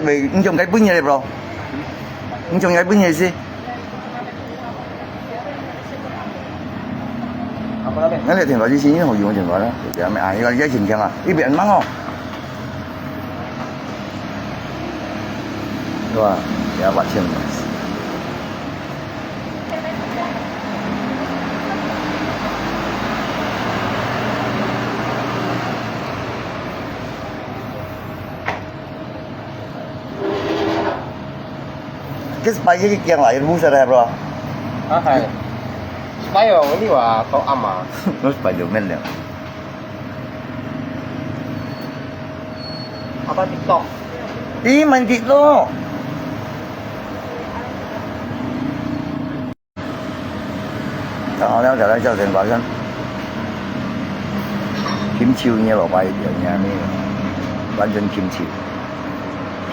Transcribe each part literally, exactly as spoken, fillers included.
喂，你將該分你了bro？你將該分你是？那个電話就是你好用个電話啦，對啊，啊，你个也挺强啊，一边忙哦，是吧？也八千。Ke spy ke kiang lai, buset eh, bro. Ah, hai. Spy ong, ini wa, to ama. No spy do men liang. Apa TikTok? Ih, main TikTok. 搞好了，再來叫人發生。禽獸你老爸一點，你還沒有，完全禽獸，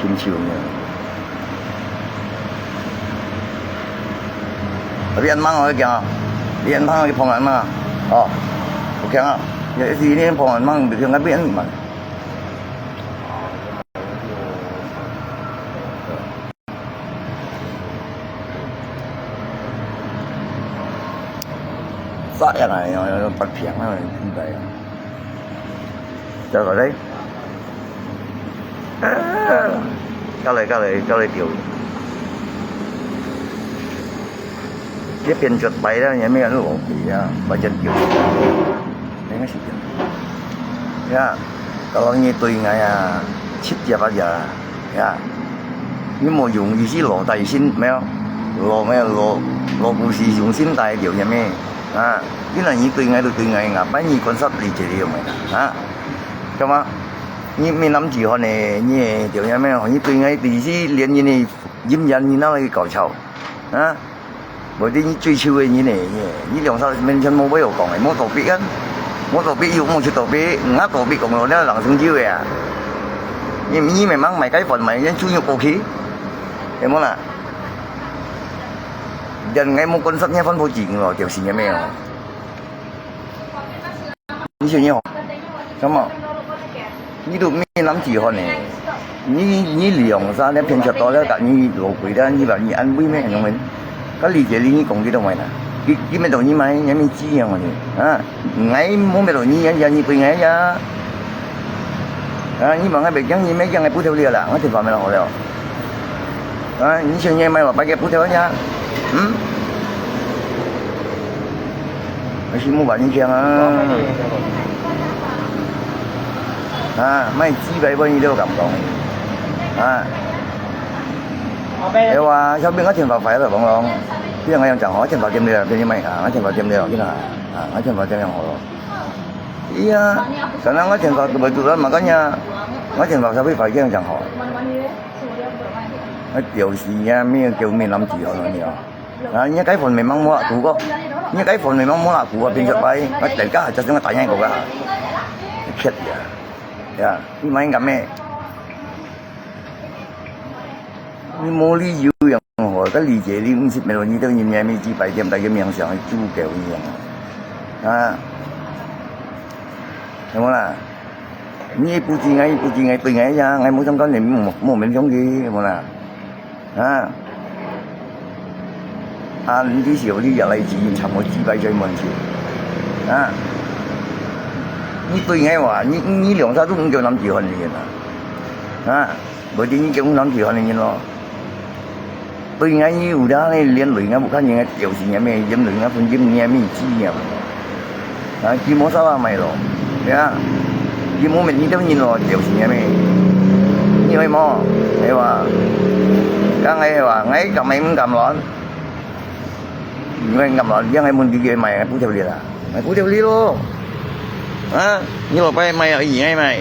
禽獸你。Tapi ăn mang oi kiang, đi ăn mang oi phong ăn mang, oh, ok ah, ya si đi phong ăn mang, đi kiang tapi ăn mang. Sa yang ai, yang, yang, yang, pat piang ai, pun dai. Chao ka dai. Ka lai, ka lai, ka lai tiu. Dia pian chuat pai dah, yang mai anu ong pi ya, pai jan tiu. Yang mai si tiu. Ya, kalau ni tui ngai ya, chit ya pa ya. Ya. 你無用意思落底先，咩啊？落咩？落，落故事用心大條嘅咩？啊！你若你對𠊎就對𠊎，𠊎把你關殺你這裡有咩？啊？幹嘛？你沒男子漢呢？你條件咩？你對𠊎第一連你呢，陰陽你拿來搞笑，啊？ 無得你追求个人呢，你兩儕面前無話好講个，無道德啊，無道德又無出道德，吾道德講了，你人生就个啊。你，你慢慢買該飯，買人豬肉過去，有無啦？人𠊎無關心你飯好錢咯，就是个咩哦。 你想要什麼？你都沒男子漢呢。你，你兩儕，你騙吃多了，但你老貴了，你把你安慰咩？用問。該理解你，你講幾多買呢？佢，佢沒同你買，你沒知樣呢。啊，𠊎無沒同你，人家你對𠊎呀。啊，你問𠊎別講，你沒講，𠊎不得了啦，𠊎電話沒拿好了。 啊，你想你買老伯个布條呀？嗯？還是無把你聽啊？啊，買幾百萬你都敢講？啊？哎哇，小兵，我電話壞了，王龍。不要那樣講話，我電話點了，給你買啊，我電話點了，你看啊，我電話點了好了。 Iya, karena ngah電話kebetulan, makanya ngah電話sampai pagi yang講好。啊，就是呀，沒有給我們男子漢了你哦。啊，你該iPhone memang murah aku kok。你該iPhone memang murah aku，變成白，啊，等下就係我打贏過啊。Chat呀，呀，你main kami。 你無理由樣吼，該理解你毋識，沒有你這個人也沒幾百點，大家名聲就夠你樣啊。啊，有無啦？你不知𠊎，不知𠊎，對𠊎呀，𠊎無相干，你莫，莫勉強佢，有無啦？啊。 啊，你是有你也來自己參我幾百歲問題。啊，你對𠊎話，你，你兩儕都毋夠男子漢个人啊。啊，無定你夠男子漢个人咯。對𠊎你有得呢，連累𠊎，不看人家表示𠊎咩，連累𠊎分金你也沒資源。 啊，佢無啥話買咯，呀，佢無面你兜人咯，就是恁樣。你會無？係哇？講係哇，𠊎敢買毋敢亂？𠊎敢亂，你愛問佢買布條例啦，買布條例咯。啊，你老伯買啊，佢愛買。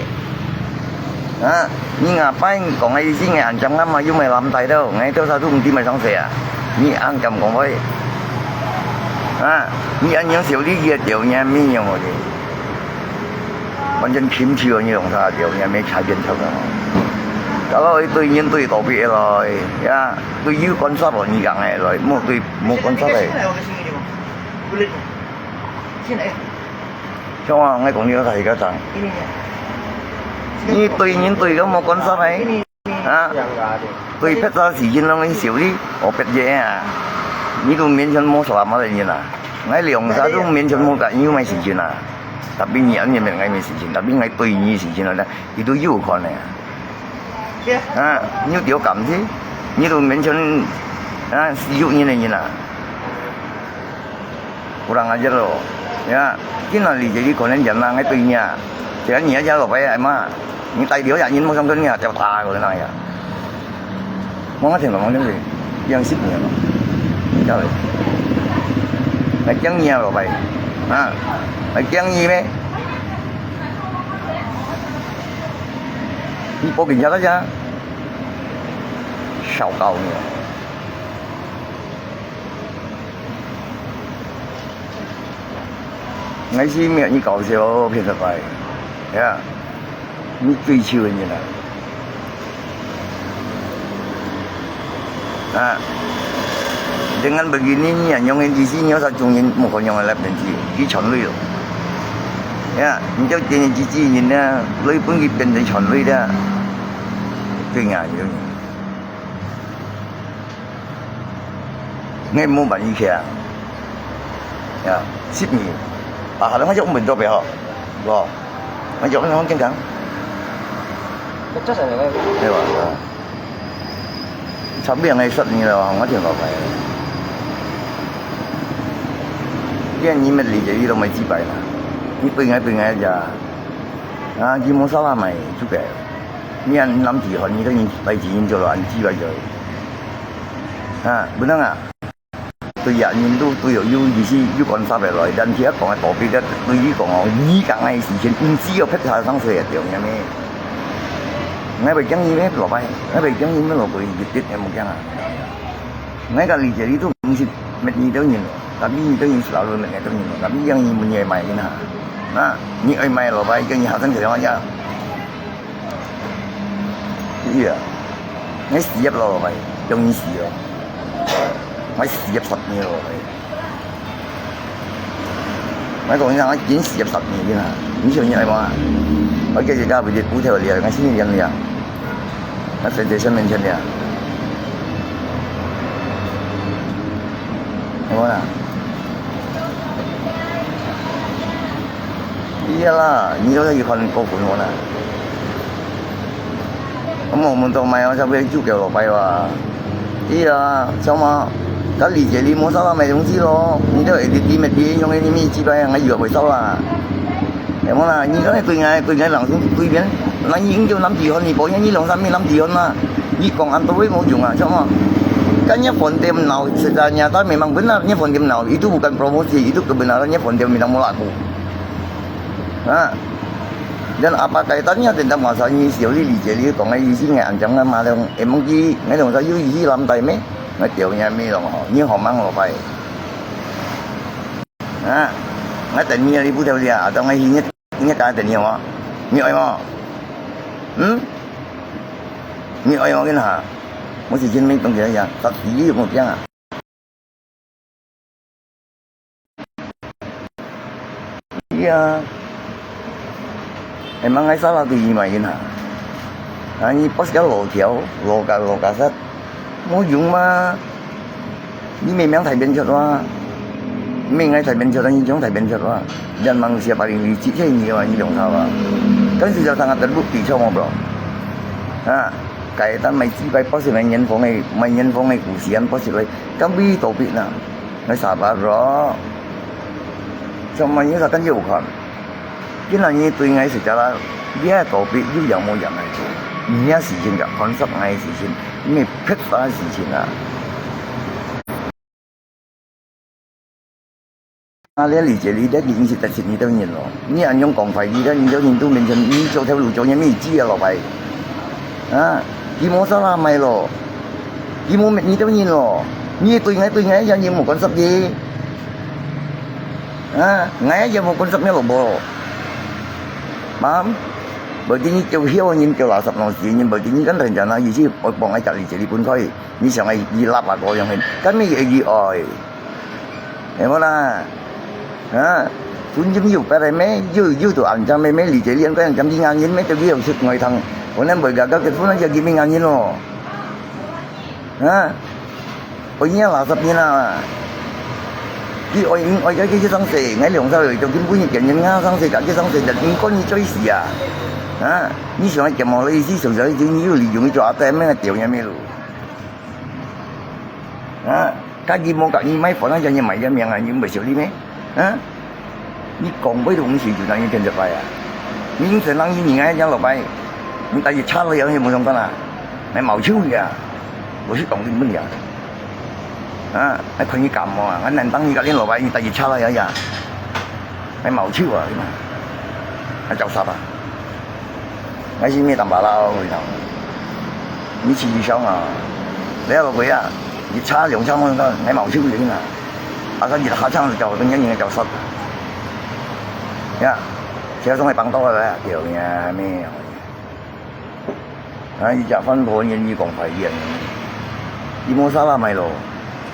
啊，你ngapa講个意思，𠊎恁樣啊嘛，又買藍帶了，𠊎到時都毋知買上誰啊？你恁敢講話？啊，你恁樣小利益个條件，沒有的。反正禽獸你用啥條件，沒差別差个。Kalau itu ingin tu itu pi lo, ya, tu you konsep lo, ni gang eh lo, mau tu mau konsep eh. 像啊，𠊎講你个大家長，你對人對个莫管啥个，啊，對別儕事情攏會笑你，哦，別个啊，你都勉強無啥麼个人啊。𠊎兩儕都勉強無个，你有麼事情啊？Tapi你安尼問𠊎个事情，tapi𠊎對你事情啊，佢都有看个啊。啊，你有條感情，你都勉強啊，侮辱人个人啊。 Kurang ajar lo. Ya, kin na li jadi konen jam na ngai tui nia. Jangan nia aja lo pai ai ma. Ni tai dio ya nyin mo song nia tiap ta ko na ya. Mo ngai theng lo mo theng lo. Yang sip nia lo. Ni kau. Ngai kiang nia lo pai. Ha. Ngai kiang ni me. Ni po kin ja ka ja. Sao kau nia. Ngai si miak ni kau sio phian sa pai. Ya. Ni tui chiu ni na. Ha. Dengan begini ni ya, nyong ni si nyong sa chung ni mo ko nyong lap ni si. Ni chon lui lo. Ya, ni jauh ni ji ji ni na, lui pun ki pian de chon lui da. Tui ngai ni. Ngai mo ban ni kia. Ya, sip ni. Ah, hal ngai jok mo do pe ho. Lo. Ngai jok ngai hong keng kang. Kecas aja kan? Iya, Pak. Sampai ngai sat ni lo, ngai jeng lo pai. Dia ni met li jadi lo mai jibai na. Ni pui ngai pui ngai aja. Ah, ji mo salah mai juga. Ni an nam ti hon ni kan ni pai ji ni jo lo an jibai jo. Ha, benar ah? Tui ya，人都對有有意思，有觀察个來，但係一講个道理个，對你講哦，你講个事情，毋知有別下生事个對，係咪？𠊎會驚你咩，老闆？𠊎會驚你咩，老闆？一滴也無驚啊！𠊎个理解你都毋識滅你兜人咯，tapi你兜人selalu滅你兜人咯，tapi yang你問你買个哈，啊，你愛買老闆，跟你下生个樣呀。 Iya. Ngai siap lo, pai. Dong ni siap. Ngai siap sat ni lo, pai. Ngai kong yang ngai kin siap sat ni ni ha. Ni siap ni ai ma. Pai ke jika bidi pu theo lia, ngai sini yang lia. Ngai sensation mention lia. Ai ma na. Iya lah, ni kau lagi kon kau pun mana? Kamu mun tau mai macam apa itu kau lo pai wa. Iya, sama. Kali jadi masalah mai dong si lo. Ni tu edit di media yang ini mi cibai yang ayu apa salah. Yang mana? Ni kau tu ngai tu ngai langsung tu bian. Nang ni kau nam tihon ni, pokoknya ni long sami nam tihon lah. Ni kong antu wei mau jung ah, sama. Kan ni phone tem nau, sebenarnya tak memang benar ni phone tem nau. Itu bukan promosi, itu kebenarannya phone tem minang mulaku. Ha. Dan apa kaitannya tentang masalah ni? Siapa li jadi kong ngai isi ngai anjang ngai malang emang ki ngai dong sayu isi lam tai me ngai tiau nya me long ho ni ho mang lo pai. Ha. Ngai tanya ni bu tiau dia atau ngai hinyit hinyit ka tanya ma. Ni oi ma. Hmm? Ni oi ma kin ha. Mo si jin me tong dia ya. Tak si mo piang ah. Iya. Emang ngai salah tu imai kin ha. Ani pas ka lo kiau, lo ka lo ka sat. Mo yung ma. Ni memang thai ben chot wa. Memang ngai thai ben chot, ni jong thai ben chot wa. Dan manusia paling licik saya ni wa ni dong sawa. Kan sudah sangat terbukti semua bro. Ha, kaitan mai cibai pas mai nyen fong ai, mai nyen fong ai kusian pas lai. Kan bi topik na. Ngai sabar bro. Semua ni akan jauh kan. Kini ni tu ngai secara dia topik you yang mau yang ngai tu. Ni ya si jin jak konsep ngai si jin. Ni pet sa si jin ah. Ngai lia li je li dia di ni si tak si ni tau ni lo. Ni an yong kong fai di dia ni tau ni tu men jen ni cho theo lu cho ni mi ji ya lo fai. Ha, ki mo salah mai lo. Ki mo met ni tau ni lo. Ni tu ngai tu ngai ya ni mo konsep di. Ha, ngai ya mo konsep ni lo bo. Paham? Berarti ni kêu hiu ni kêu lah sab nong si ni berarti ni kan rencana you si oi pong ai cari jadi pun koi. Ni siang ai yi lap ah ko yang hin. Kan mi yi oi. Em na. Ha? Kun jim yu pa me yu yu tu an jam me me li je lian ko yang jam di ngan yin me tu yu sut ngoi thang. 可能會甲佢結婚，就佢命硬人咯。啊？愛你垃圾人啊！佢愛，愛，愛佢生死，𠊎兩儕就根本就見人家生死，甲佢生死，就毋管你做死啊！啊？你想愛點毛了，意思想想，你又利用佢做阿爹，咩丢人咩路？ 啊，家己無甲你買房，那叫你買个命啊，你毋會少你咩？啊？你講過都毋是就等於天天拜啊！你真正你人家家老板，你大家差了也無相干啊，買毛球呀，我是講你们呀。啊，还看你感冒啊，俺难当你个连老板，你大家差了呀呀，买毛球啊，你嘛，还找啥吧？ 还是咩当巴拉哦，你知道？你自己想啊，不要了不要，你差两千万个，还毛球人啊！啊，个你下场就叫人家人家叫杀。呀，这种还帮到了，对呀，没有。啊，你家番婆人你讲白点，你莫啥啦买咯，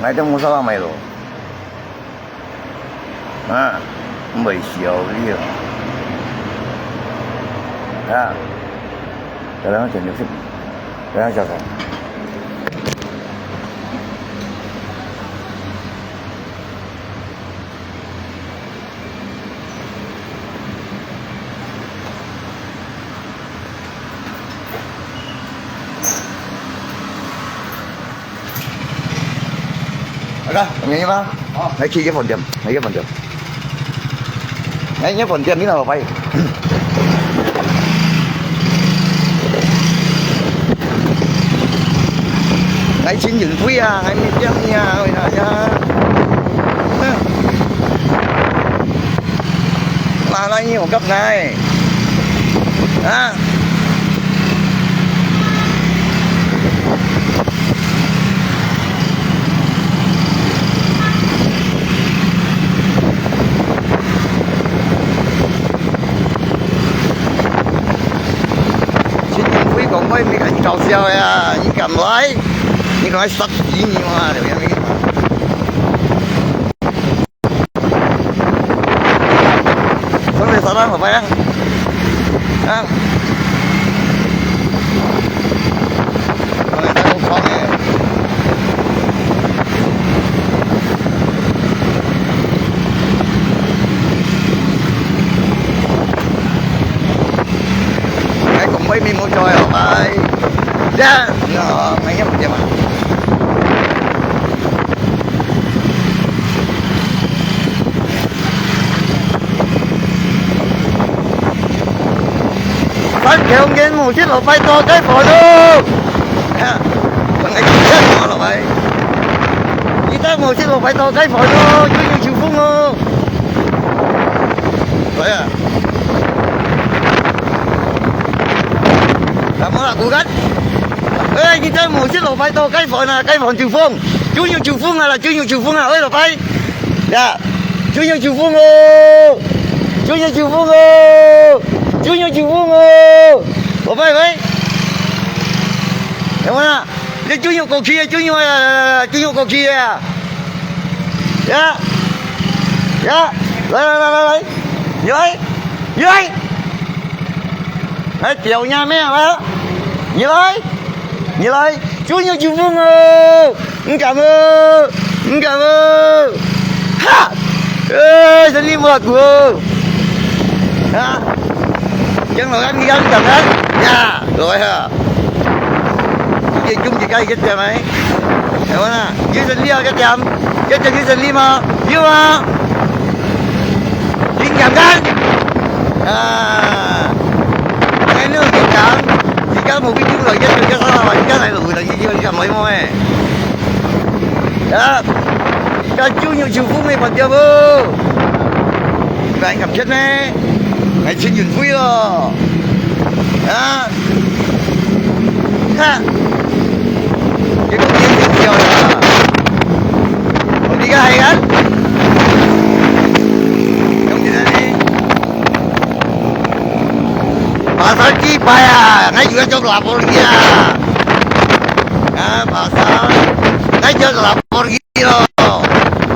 买点莫啥啦买咯。 啊，毋会笑你哦。啊，大家全部是，大家笑啥？大哥，你要吗？好。来去一个饭店，来一个饭店。来一个饭店，你老板。来请运费啊，来面店呀，为啥呀？嗯。 拿来你有搿来，啊？请运费讲话，你敢搞笑呀？你敢来？你敢来杀死你嘛？对不对？ 上来啥人好拍啊？啊？上来啥人好拍呢？哎，讲话面目在哦，哎。这样，你好，哎呀，不对嘛。 三條人無食落拜到該火咯！哈，本來就這樣嘛，老白。一旦無食落拜到該火咯，就有秋風哦。來啊！怎麼了，骨幹？哎，一旦無食落拜到該火呢，該火秋風，就有秋風啊啦，就有秋風啊，喂，老白。 呀，就有秋風哦！就有秋風哦！就有秋風哦！老白喂，有無啊？這就有過去啊，就有啊，就有過去啊！呀，呀，來來來來來，你來，你來！ 來，表演咩啊？你來，你來，就有秋風哦！你敢無？你敢無？哈！哎，真係無骨哦！啊！將來你敢，你敢啊？呀，來啊！你中意該一點誒？ 有無啊？有生理啊，一點，一點有生理嗎？有啊！真簡單啊！哎，你有簡單，而家無必要來，一點一三啊，而家來路，但係要一點妹妹。啊！該就有秋風个飯店無？敢敢食咩？ 還請運費咯，啊！哈！結果你也笑了，我這個還敢？用你的呢？馬上去拜啊！𠊎又愛做老婆了啊！啊，馬上，𠊎做老婆了。 咯，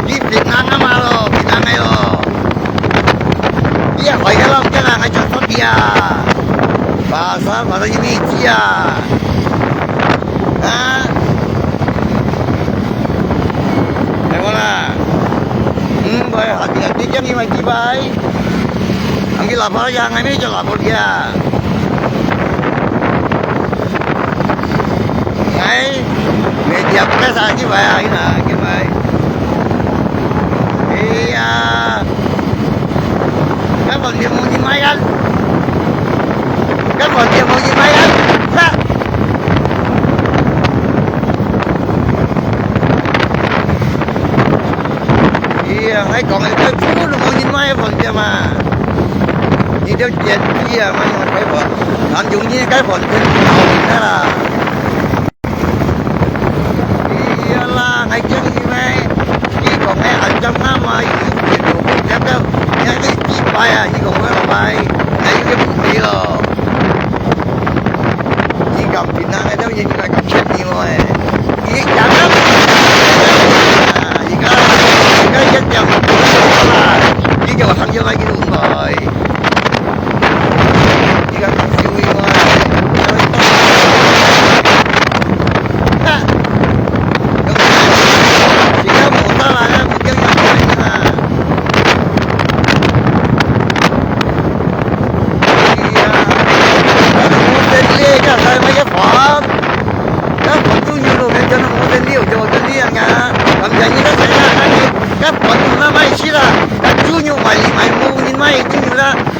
你平安啊嘛咯，平安个咯。你也壞个咯，今日還做錯事啊？ Asal pada ini dia. Ha? Tengoklah. Hmm, boleh hati hati jangan lagi baik. Ang lapar ya, ngai ni lapar ya. Ngai, media press aja baik, ina, lagi baik. Iya. Kan pon dia mau ni mai kan? Kan pon dia mau ni mai kan? Sa. Iya, hai kong itu cuma mau ni mai pon dia mah. Ni dia jadi ya, mai yang kai pon. Kan jung ni kai pon dia mau ni lah. Iya lah, ngai jeng ni mai. Ni kong ngai an jam ngam ah, yu yu yu yu, jam jam. Ni ni ji pai ah, ni kong ngai pai. Ngai yu yu yu lo. Ni kam pin na ngai jam ni ngai kam chen ni mo eh. Ni jam jam. Ni ka, ni ka jam jam. Ni jam jam jam lagi tu pai.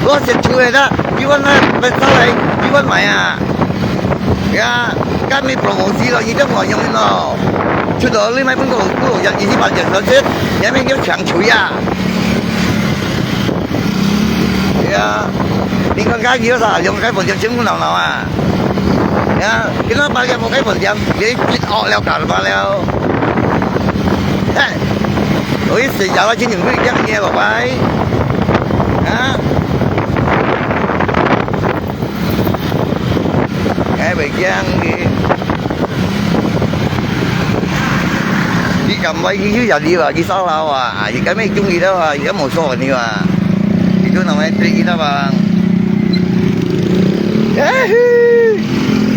Lo set出來啦，幾萬那分出來，幾萬買啊。Ya，該咪 promosi 咯，你都無用咯。出到你買分個，不如人一百點多錢，你還沒有強求呀。Ya，你看該有啥用？該本就全部鬧鬧啊。Ya，今仔八點我該本店，你一惡了，搞了罢了。嘿，我一睡覺了，今天會這樣捏了拜。啊。 哎，袂驚个。你敢買去，去哪裡啊？去燒烤啊？啊，你敢會中意的啊？你敢無所謂啊？你就拿來對佢那吧。耶嘿！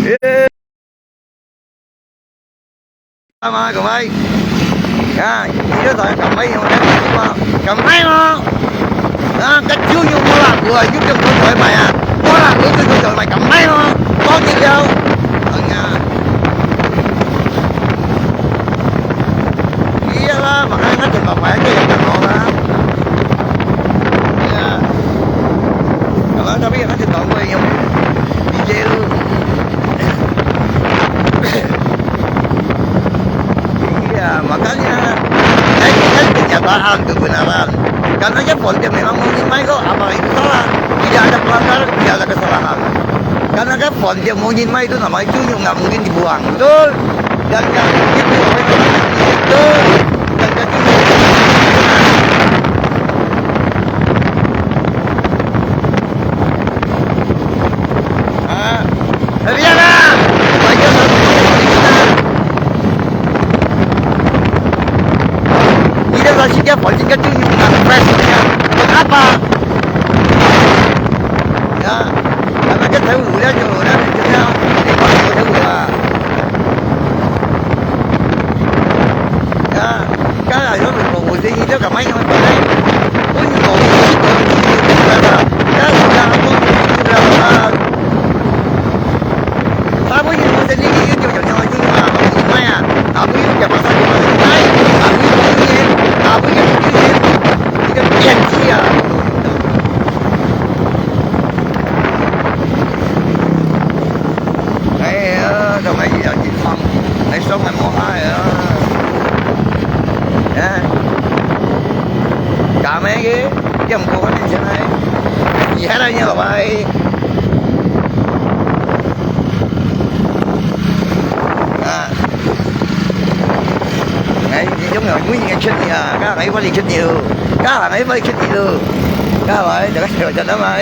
耶！ 啊嘛，各位，啊，你這台敢買用？敢買無？啊，該酒有無啦？有啊，有叫我來買啊，無啦，我就叫來買，敢買無？當然了，哎呀，你啊啦，嘛，俺這老板就有等我啦，哎呀，可能這邊還是等我用，D J路。 Iya, makanya, ay, kan penyatahan tu benaran. Karena kan pon dia memang mungkin mai ko, apa itu salah? Tidak ada pelanggaran, tidak ada kesalahan. Karena kan pon dia mungkin mai itu namanya tunjuk, nggak mungkin dibuang, betul? Dan nggak mungkin dibuang, betul? Dan nggak tunjuk. Ah, Riana! Bayar satu juta. Ida sa siya, pwede ka dun yung mga fresh niya. Mag-apa? Ya. Ano ka tayo? Wala nyo, wala nyo, wala nyo. Hindi pa ako tayo, wala. Ya. Kaya yun, kung gusto nyo, kamay nyo, kamay. Kung yung kung gusto nyo, kaya, kaya, kung gusto nyo,哎呀，就係有啲痛，你想係無嗨啊？啊？搞咩个？又毋過嗰啲錢係，而家都要落去。 啊。哎，你用了，每年出的啊，刚才我的出的咯，刚才我的出的咯，刚才这个小小的嘛，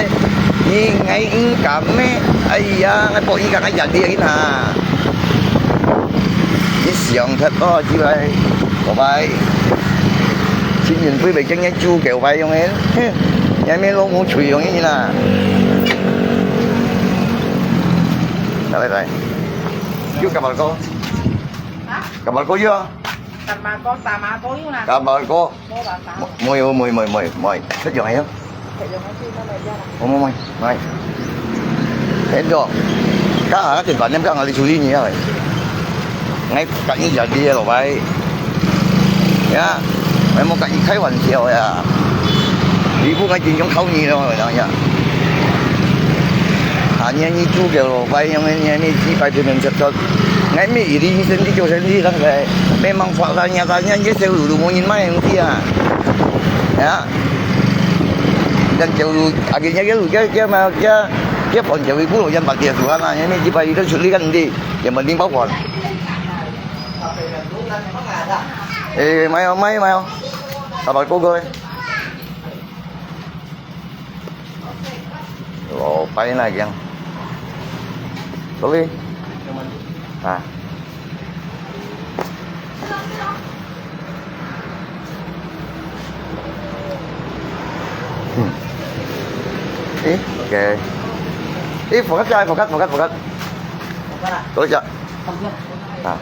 你爱应该咩？哎呀，我不应该讲讲的啦。你想太多，起来，拜拜。新年会被人家猪狗白用的，哼，也没弄不出用的啦。来来来，有kapal ko？啊？Kapal ko有啊？Tamago, tamago yun ah. Kapal ko。Mo ba ta? 没有没有没有没有没有，这种还有。有没有去那么远啊？没没没没。哎，这，刚好那点饭店刚好你处理你啊。哎，赶紧讲这些老白。呀，哎，我跟你开玩笑呀。你不该真正考你了，我讲呀。啊，你你煮个老白，因为你你几百天天吃吃，哎，没一定生意就生意，那个没办法，那人家那人家小路都没人买东西啊。呀，dan jauh lu, akhirnya dia lu, dia dia dia dia dia pon jauh ibu lo yang pakai suara, yang ni tiba itu sulit kan dia, yang penting bawa. Eh, mai mai mai, kapal ko ko. Lo pai na yang. Sorry. Ha. Eh, okay. Eh, fokat siya, fokat, fokat, fokat. Tuloy siya. Ah.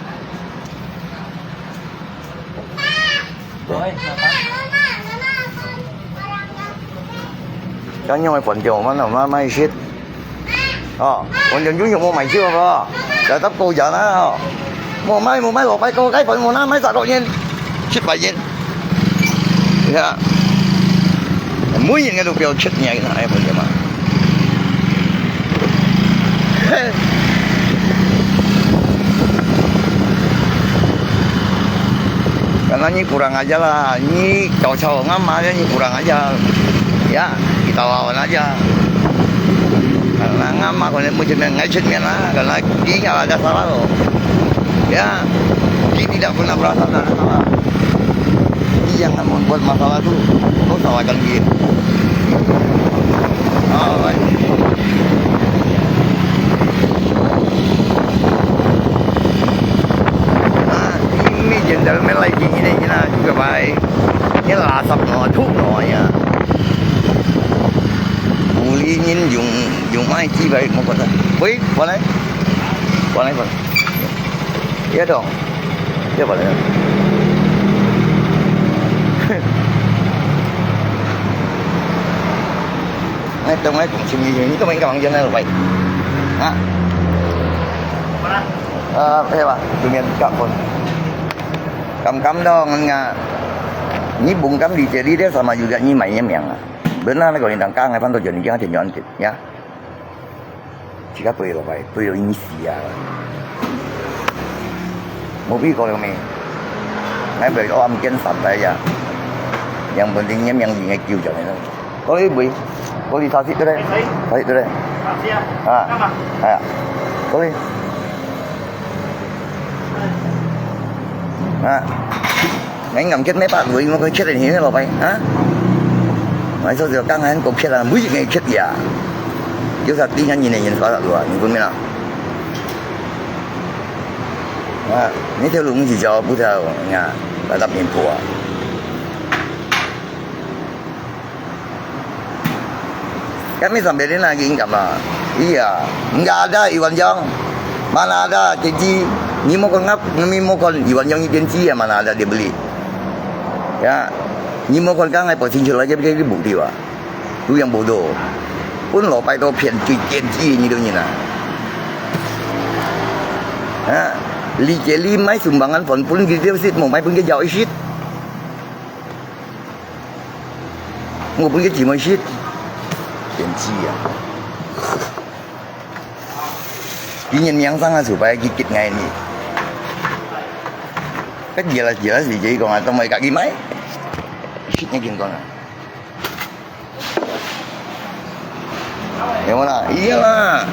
Yan yung may pandiyaw man, oh, ma-, may shit. Oh, pandiyaw yun yung mo may shit ba? Tatap ko dyan na, oh. Mo may, mo may, lo may ko, kay pan mo na, may sako yin. Shit pa yin. Ya. Muy yin nga lo piao shit niya, ay, pandiyaw ma. Karena ni kurang ajar lah, ni cocok ngam aja ni kurang ajar. Ya, kita lawan aja. Karena ngam aku ni macam yang ngai chet lah, karena dia nggak ada salah loh. Ya, dia tidak pernah berasa ada salah. Dia jangan membuat masalah tu, kau salahkan dia. Alright. Ah, ini gentleman lagi ini, ini juga baik. Ini lasap no, aduh no ya. Uli ngin yung yung mai chi bai mo ko ta. Wei, pon ai. Pon ai pon. Iya dong. Iya pon ai. Ngai tong ngai kong chim ni ni tong ngai kang jan ngai bai. Ha. Ah, eh ba, tu mian ka pon. Kam kam dong nga. Ni bung kam di jadi dia sama juga ni mai nyam yang. Benar ko ni tang kang ai pan to jan ni kang jan jan ya. Jika pergi lo bai, pergi ini sia. Mobil ko yang ni. Ngai bai lo am ken santai ya. Yang penting nyam yang ingat kiu jangan. Kau ni bui, kau ni tasik tu deh, tasik tu deh. Ha, ha. Kau ni. Ha. Ngai ngam kiet me pa lui mo ko kiet ni lo pai. Ha. Mai so jo kang han ko kiet la, mui ngai kiet ya. Yo sa ti ngan ni ne yin sa la lua, ni kun me la. Ha. Ni theo lung si jo bu theo nga, la tap ni pua. Kami sampai di lagi ingkam lah. Iya, nggak ada Iwan Jong. Mana ada Kenji? Ni mo kon ngap, ni mo kon Iwan Jong ni Kenji ya mana ada dia beli. Ya, ni mo kon kang ai po sin chula je beli bukti wa. Tu yang bodoh. Pun lo pai to pian cui Kenji ni tu ni na. Ha, li je li mai sumbangan pon pun gitu sit mo mai pun ke jauh isit. Mo pun ke ji mo isit. Kenji ya. Ingin yang sangat supaya gigit ngai ni. Kan jelas-jelas di jadi kong atau mai kaki mai. Isit ni kin kong. Ya mana? Iyalah.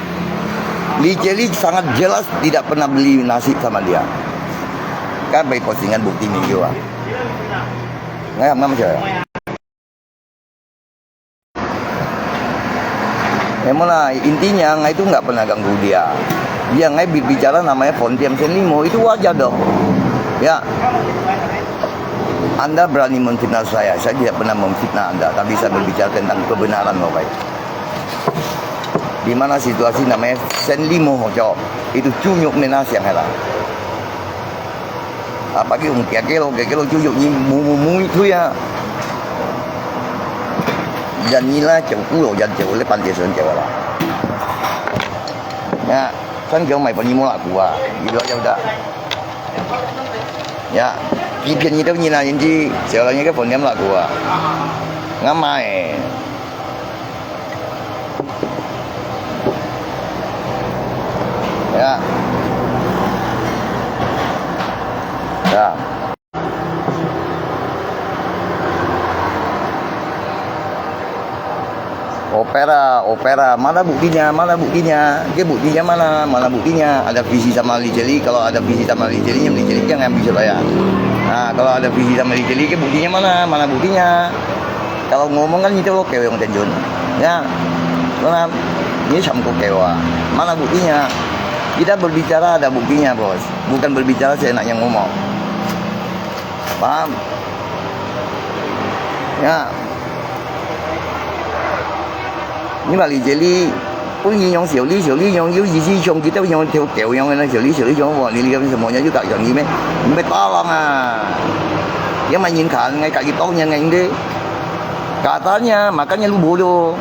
Li Jeli sangat jelas tidak pernah beli nasi sama dia. Kan baik postingan bukti ni juga. Ngam ngam je. Memang lah, intinya ngai itu nggak pernah ganggu dia. Dia ngai bi- bicara namanya Fontiam Senlimo, itu wajar dong. Ya. Anda berani memfitnah saya, saya tidak pernah memfitnah Anda, tapi saya berbicara tentang kebenaran, Bapak. Di mana situasi namanya sendiri mo hojo, itu cunyuk mena siang hela. Apa ki ung kia kelo, kia kelo cunyuk ni mu mu mu itu ya. Yan ni la jauh pulau, yan jauh le pan dia sen jauh la. Ya, san jauh mai pani mo la gua, itu aja udah. Ya, 欺騙你都你那年紀，小人一個分量啦，哥啊。俺媽哎。Ya. Ya. Opera, opera, mana buktinya, mana buktinya? Ke buktinya mana, mana buktinya? Ada visi sama Lee Jelly, kalau ada visi sama Lee Jelly, yang Lee Jelly jangan bisa bayar. Nah, kalau ada visi sama Lee Jelly, ke buktinya mana, mana buktinya? Kalau ngomong kan itu lo keweng tenjun. Ya, mana? Ini samko kewa. Mana buktinya? Kita berbicara ada buktinya, bos. Bukan berbicara seenaknya ngomong. Paham? Ya. Ini balik jadi, pun ini yang 小李，小李 yang，有意思像kita yang 條狗 yang，那 小李，小李 yang，哇，你那个什么，你就搞像你咩？你咩大王啊？Yang main kan，ngai kaki tong yang ngai deh. Katanya, makanya lu bodoh.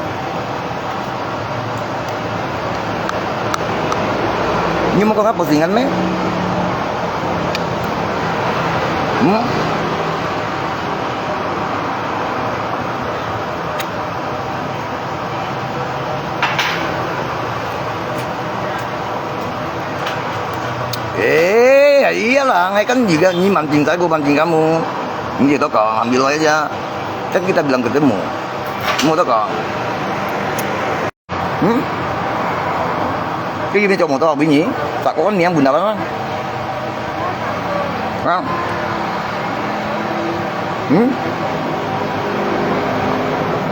Nyo mo kong postingan me? Hmm? Eh, iyalah, ngai kan juga ni mancing saya, gua mancing kamu. Ini tu kau ambil aja. Kan kita bilang ketemu. Mau tu kau. Hmm? Kaya gini cuma tahu bini, tak kau ni yang benar lah. Ha? Hmm?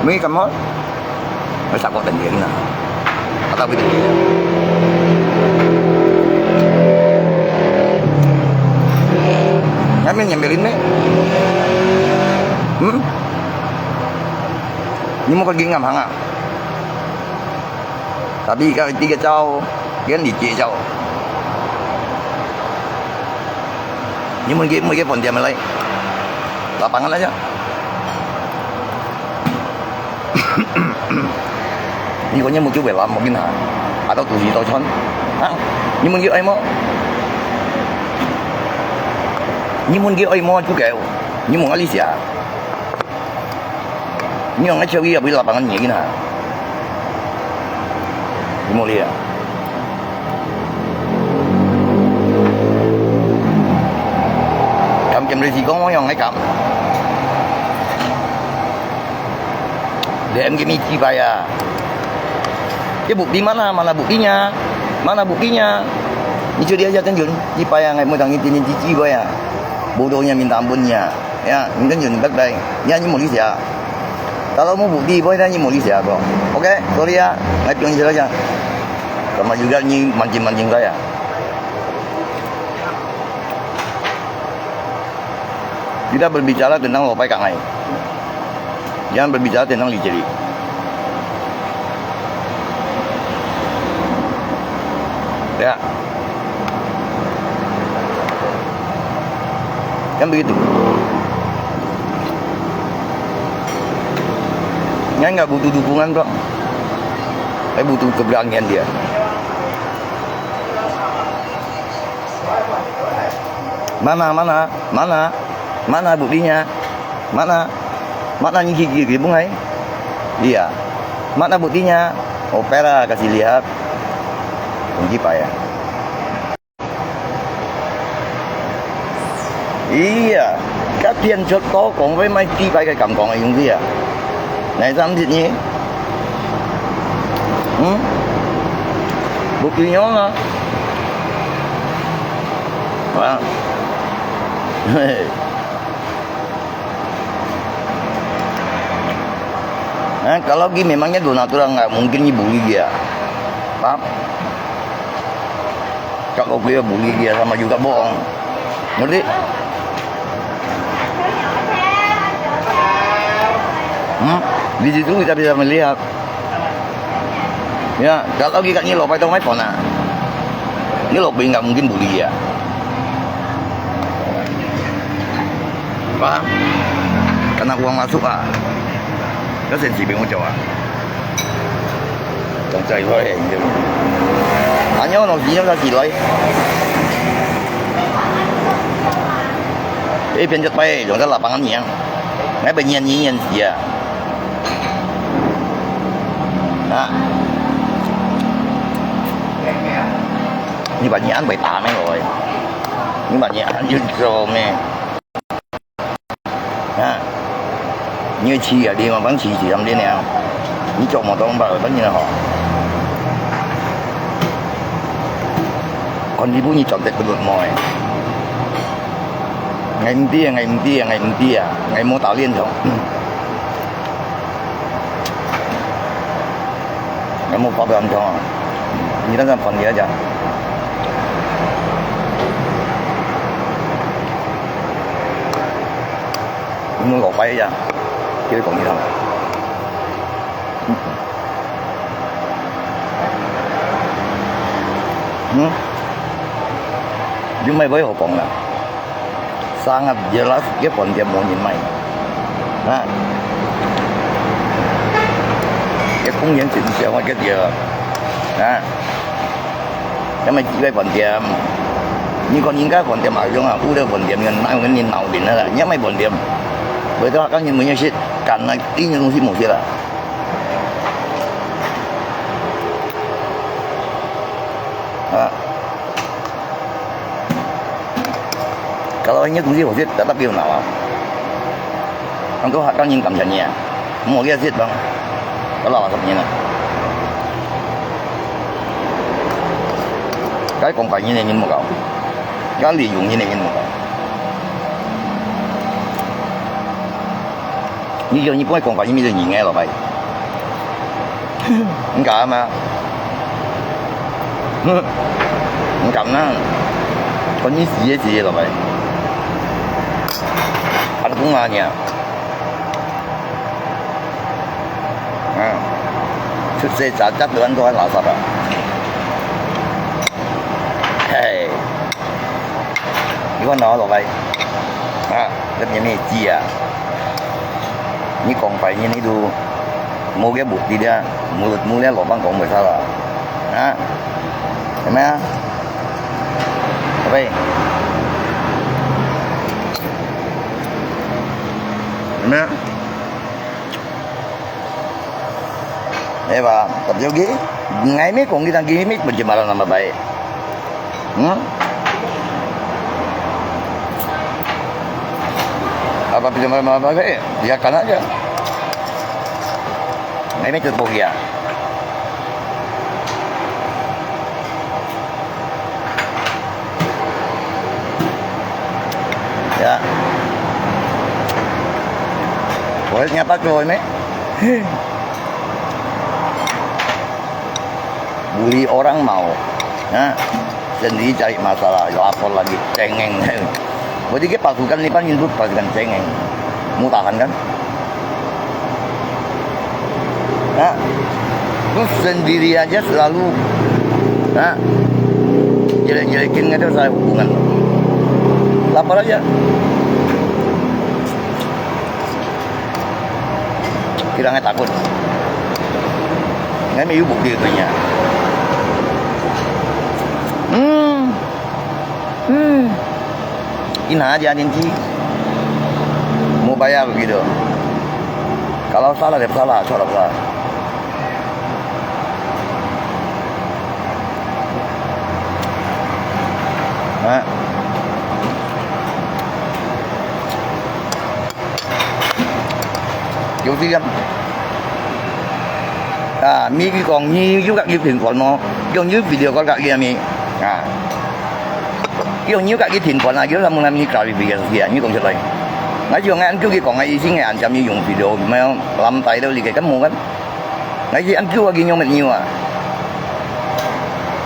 Ni kamu? Masa kau tadi ni. Atau begitu. Kami nyambilin ni. Hmm? Ni mau pergi ngam hanga. Tapi kalau tiga jauh, dia ni dia jauh. Ni mungkin mungkin pun dia melai. Lapangan aja. Ni kau ni mungkin berapa mungkin ha? Atau tujuh tahun. Ha? Ni mungkin ai mo? Ni mungkin ai mo juga. Ni mungkin Alicia. Ni orang cakap dia beli lapangan ni gina. Ni mau lihat. Kam kam resi kong orang ngai kam. Dia M G M C bayar. Dia bukti mana? Mana buktinya? Mana buktinya? Ni cakap dia aja tenjun. Ni payah ngai mau tangin tinin cici bayar. Bodohnya minta ampunnya. Ya, 你跟人拜拜，你你莫理解啊。Kalau mau bukti, boleh ni mau lihat apa. Oke, sorry ya, ngai pion saja. Sama juga ni mancing-mancing saya. Kita berbicara tentang lopai kangai. Jangan berbicara tentang liceri. Ya. Kan begitu. Ngai nggak butuh dukungan kok. Saya butuh keberanian dia. Mana, mana, mana, mana buktinya? Mana? Mana ni gigi bungai? Iya. Mana buktinya? Opera kasih lihat. Kunci payah. Iya. Kau pian cot kau kong wei mai ti pai kai kam kong ai yung dia. Nai sam dit ni. Hmm? Buktinya lah. Wah. Hei. Nah, kalau gini memangnya dua natural nggak mungkin ni bully dia. Paham? Kalau dia bully dia sama juga bohong. Ngerti? Hmm? Di situ kita bisa melihat. Ya, kalau kita ni lopai tong mai pon ah. Ni lopai enggak mungkin boleh ya. Apa? Karena uang masuk ah. Kau sensi bingung jawab. Tong cai loy, anyo no sinyal sa siloi. Eh, pian jat pai, jong sa lapangan niang. Ngai banyan nian sia. Ha. Ni banyan bai ta me loy. Ni banyan yun so me. Ha. Ni chi ya, ni mang chi chi am ni ya. Ni chok mo tong ba ba ni ho. Kon ni bu ni chok te ku mo. Ngai mpi, ngai mpi, ngai mpi, ngai mo ta lien thong. Ngai mo pa ba am thong. Ni ta san pon ni ya. Ni mo lo pai ya. Kiri kong ni thong. Hmm? Yung may boy hopong na. Sangat jelas, ke pon dia mo nyin mai. Ha? Ke kong yan sin siya, wa ke dia. Ha? Yang mai ke pon dia. Ni kon ni ka pon dia ma yung ah, u de pon dia, ngan nau ngan ni nau din na. Yang mai pon dia. Boleh tu akan ni punya shit, kan na ini 东西 mo sila. Ha? Kalau ini 东西 mo sila, tetap dia nawa. Ang tu hakang yang kamchan niya. Mo dia sit bang. Kalau asap niya na. Kai kong kai niya niya mo kau. Kai li yung niya niya mo kau. Ni yo ni poi kong kai ni mi ni ngai lo pai. Enggak ama. Enggak na. Kon ni si ye si ye lo pai. An kong a niya. Ha. Sut se sa sa tuan tuan la sa ba. Hei. Iwan na lo pai. Ha. Dah ni mi ji ah. Ni kong pai ni ni tu. Mo ke bukti dia. Mulut mulia lobang kong besar lah. Ha. Eme ah. Apa? Eme ah. Eba, tapi oke. Ngai mi kong kita gini mi pencemaran nama baik. Hmm? Apa pencemaran nama baik? Biarkan aja. Ngai mi tu ya. Ya. Boleh nyapa tu ni? Bully orang mau. Ha? Sendiri cari masalah. Lapor lagi cengeng. Berarti ke pasukan ni pan itu pasukan cengeng. Mau tahan kan? Ha? Lu sendiri aja selalu, ha? Jelek-jelekin nggak ada saya hubungan. Lapor aja. Kita nggak takut. Nggak ada bukti punya. Hmm. Hmm. Ina aja nanti. Mau bayar begitu. Kalau salah dia salah, salah salah. Ha? Yung siya. Ah, mi ki kong ni yung kak yung pin kon mo. Yung yung video kon kak iya mi. Ah. Yung yung kak yung pin kon ah, yung sa muna mi kari video siya, yung kong siya. Ngai yung ngai an kyu ki kong ngai ising ngai an jam yung video, mayo lam tai do li ke kan mo kan. Ngai si an kyu ki yung met niu ah.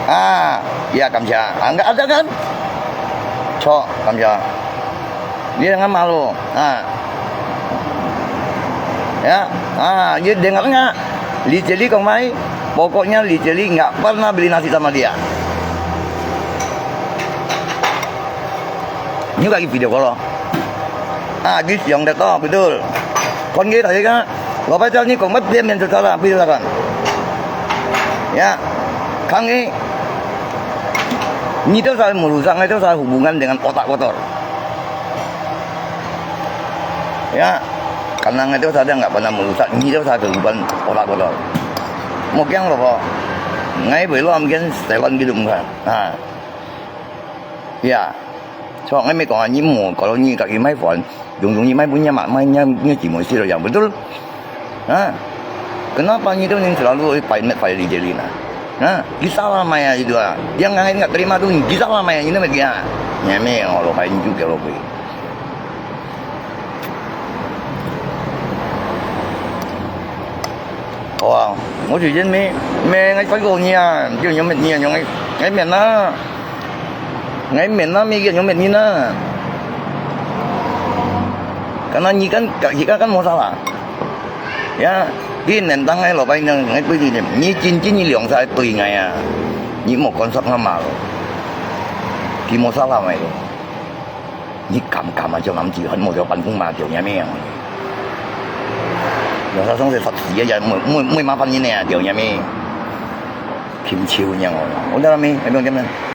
Ah, ya kamsia. Ang ka ada kan? Cho, kamsia. Dia dengan malu. Ha. Ya, ha, dia dengar nggak? Li jadi kong mai. Pokoknya Lee J Lee nggak pernah beli nasi sama dia. Nyo kaki video ko lo. Ah, di siang detok, betul. Kon kita ya kan? Lo pai jauh ni kong bat dia main secara, betul kan? Ya. Kang ni. Ni tu saya merusak, itu saya hubungan dengan otak kotor. Ya, kanang itu saja nggak pernah merusak, ni itu saya kehidupan otak kotor. Mau kiang lo ko. Ngai boleh lo amgen selan gitu bukan. Ha. Ya. So ngai mai kong ni mo kalau ni kaki mai phone, dung dung ni mai punya mak mai nya ni cuma sih yang betul. Ha? Kenapa ni tu ni selalu pai net pai di jeli na? Ha? Kisah lama ya itu ah. Yang ngai nggak terima tu kisah lama ya ini mai dia. Nyame lo pai ni juga lo pai. 哇！我最近咩咩，我快過年啊，就用乜嘢用个，我面啦，我面啦，咩个用乜嘢啦。Karena ni kan, kita kan masalah. Ya, di nentang ai lo pai nang, ngai pui di, ni cin cin ni liang sa pui ngai ah. Ni mo kon sap ngama lo. Di masalah mai lo. Ni kam kam ah, jong am ji han mo jong pan kung ma jong ya mi yang. Yang sa song se sap si ya, mo mo mo ma pan ni ne ya jong ya mi. Kim chiu yang o. O da mi, ai biang jam ne.